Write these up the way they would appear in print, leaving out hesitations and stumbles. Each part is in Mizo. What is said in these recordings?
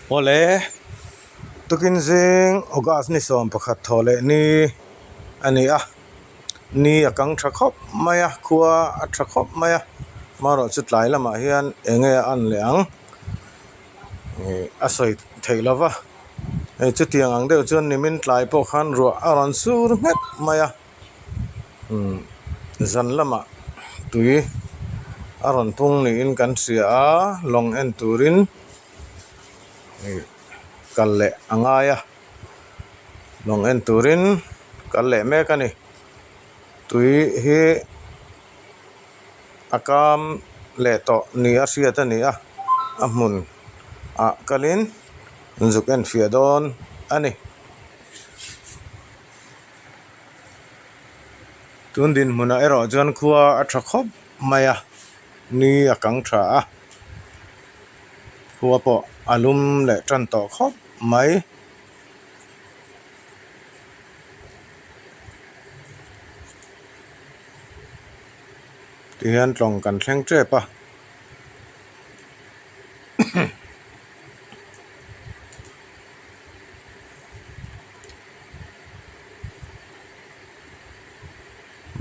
Awle, tukin zing August ni 11 thaw leh ni a ni a, ni a kang tha khawp mai a, khua a tha khawp mai a, marawh chu tlai lamah hian eng nge a an leh ang ih a sawi theih lo va, hei chutiang ang deuh chuan nimin tlai pawh khan ruah a rawn sur nghet mai a. Umm zan lamah tui a rawn pung niin kan hria a lawng en turin ih kal leh a ngai a lawng en turin kal leh mek a ni tui hi a kam leh tawh ni a hriat a ni a a hmun ah kalin zuk en fiah dawn a ni. Tun dinhmunah erawh chuan khua a tha khawp mai a, ni a kang tha a, khua pawh a lum leh tan tawh khawp mai. Tihian tlawng kan thleng tep a.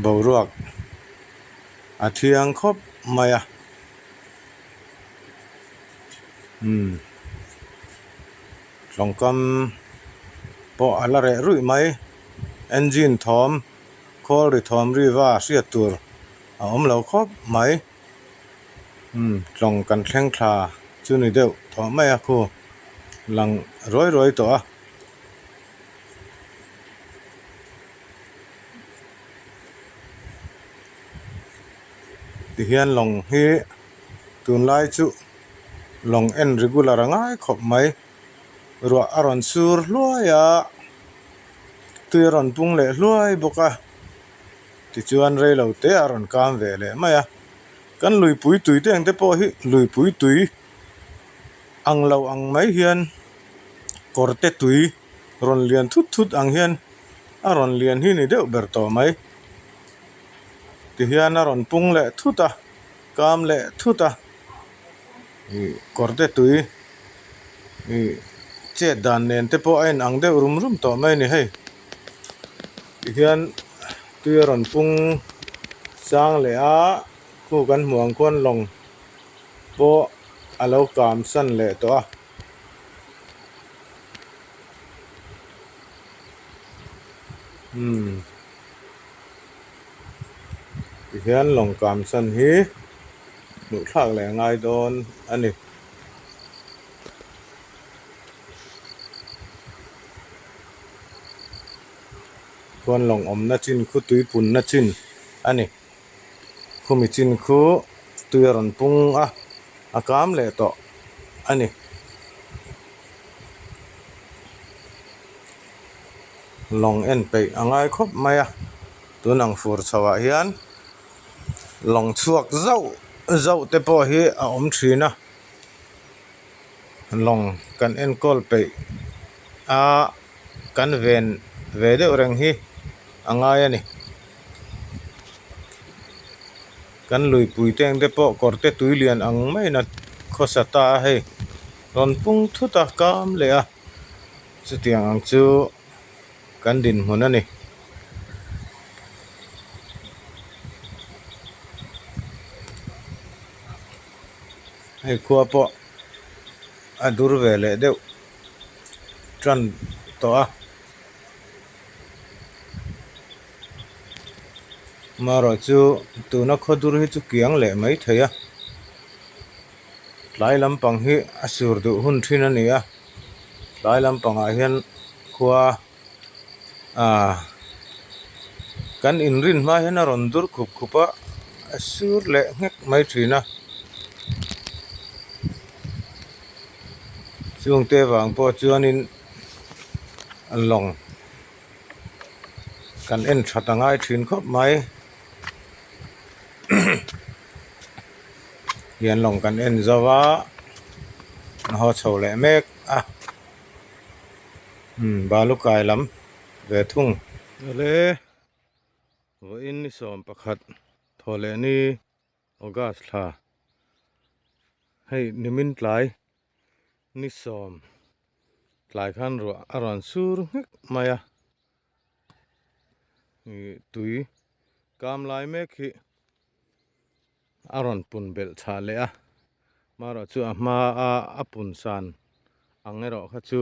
Boruak a thiang khawp mai a umm tawngkam pawh a la reh ruih mai engine thawm khawl ri thawm ri va hriat tur a awm lo khawp mai umm tlawng kan thleng thla chu ni deuh tawh mai a khu lang ruai ruai tawh a. Tihian lawng hi tunlai chu lawng en regular a ngai khawp mai ruah a rawn sur hluai a tui a rawn pung leh hluai bawk a tichuan reilo te a rawn kam ve leh mai a kan luipui tui te ang te pawh hi luipui tui ang lo ang mai hian. Kawr te tui rawn lian thut thut ang hian a rawn lian hi ni deuh ber tawh mai tihian a rawn pung leh thut a kam leh thut a ih kawr te tui ih chet dan nen te pawh a in ang deuh rum rum tawh mai a ni hei tihian tui a rawn pung chang leh a khu kan hmuh ang khuan lawng pawh a lo kam san leh tawh a. Umm tihian lawng kam san hi hmuh thlak leh a ngai dawn a ni. Khuan lawng awmna chin khu tui punna chin a ni. Khumi chin khu tui a rawn pung a, a kam leh tawh a ni. Lawng en peih a ngai khawp mai a, tun ang fur chho ah hian lawng chhuak zauh zauh te pawh hi a awm thin a, lawng kan enkawl peih a kan ven ve deuh reng hi a ngai a ni. Kan luipui te ang te pawh kawr te tui lian ang maiin a khawsa ta a hei rawn pung thut a kam leh a chutiang ang chu kan dinhmun a ni. Hei khua pawh a dur ve leh deuh tan tawh a. Marawh chu tuna khaw dur hi chu kiang leh mai thei a tlai lampang hi a sur duh hun thin a ni a tlai lampangah hian khua ah kan inrin hma hian a rawn dur khup khup a a sur leh nghek mai thin a chungte vang pawh chuanin lawng. Kan en that a ngai thin khawp mai hian lawng kan en zo a an haw chho leh mek a umm balu kai lam ve thung. Awle vawiin ni 11 thaw leh ni August thla hei nimin tlai ni 10. Tlai khan ruah a rawn sur nghek mai a, ih tui kam lai mek hi a rawn pun belh chhah leh a, marawh chu a hma a a pun san ang erawh kha chu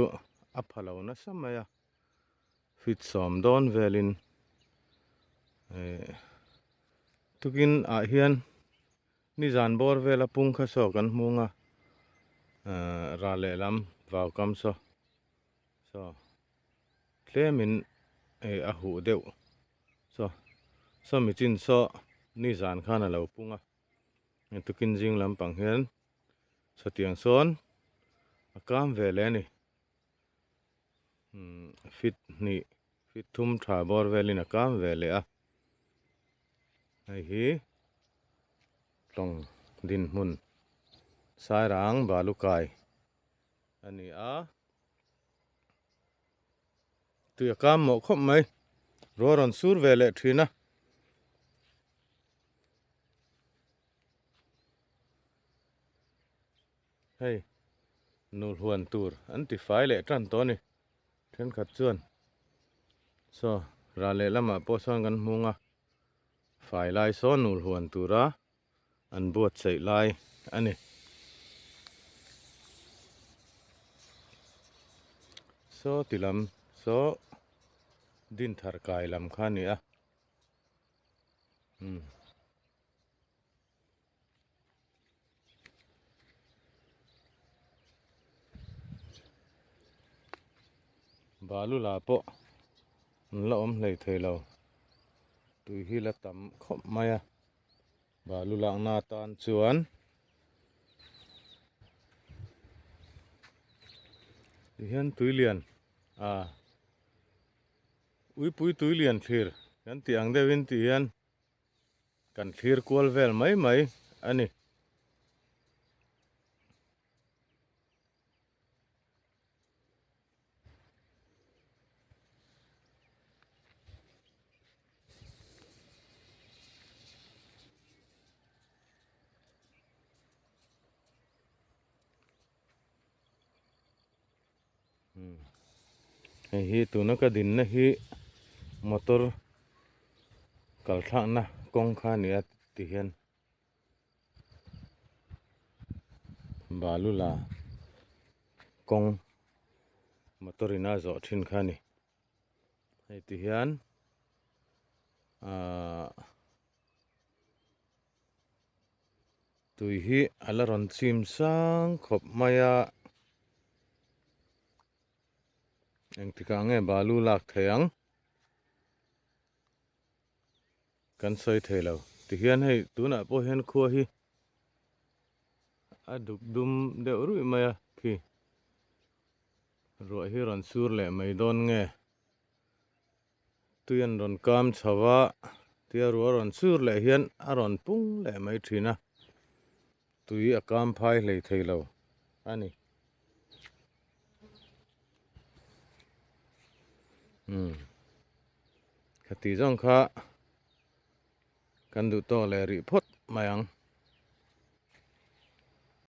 a pha lo nasa mai a, fit sawm dawn velin ih tukin ah hian. Nizan bawr vela pung kha saw kan hmung a, ral lehlam vau kam saw saw tlemin hei a huh deuh saw saw mi chin saw nizan khan a lo pung a, tukin zing lampang hian sawtiang sawn a kam ve leh a ni, fit hnih fit thum tha bawr velin a kam ve leh a. Hei hi tlawng dinhmun Sairang Balukai a ni a, tui a kam mawh khawp mai, ruah rawn sur ve leh thin a. Hei nulhuan tur an ti fai leh tan tawh a ni. Thenkhat chuan saw ral leh lamah pawh sawn kan hmung a, fai lai saw nul huan tura an buatsaih lai a ni. Saw ti lam saw dinthar kai lam kha a ni a. Umm. Balu la pawh an la awm hlei thei lo tui hi la tam khawp mai a balu lakna atan chuan tihian tui lian ah uipui tui lian thlir kan tih ang deuhin tihian. Kan thlir kual vel mai mai a ni. Hei hi tuna ka dinna hi motor kal thlakna kawng kha a ni a ti hian balu la kawng motor in a zawh thin kha a ni hei ti hian ahh. Tui hi a la rawn chim sang khawp mai a, engtikah nge balu lak thei ang kan sawi thei lo tihian hei tunah pawh hian khua hi a duk dum deuh ruih mai a khi ruah hi rawn sur leh mai dawn nge. Tui an rawn kam chho a, tia ruah rawn sur leh hian a rawn pung leh mai thin a, tui a kam phai hlei thei lo a ni. Umm khati zawng kha kan duh tawk leh rih phawt mai ang.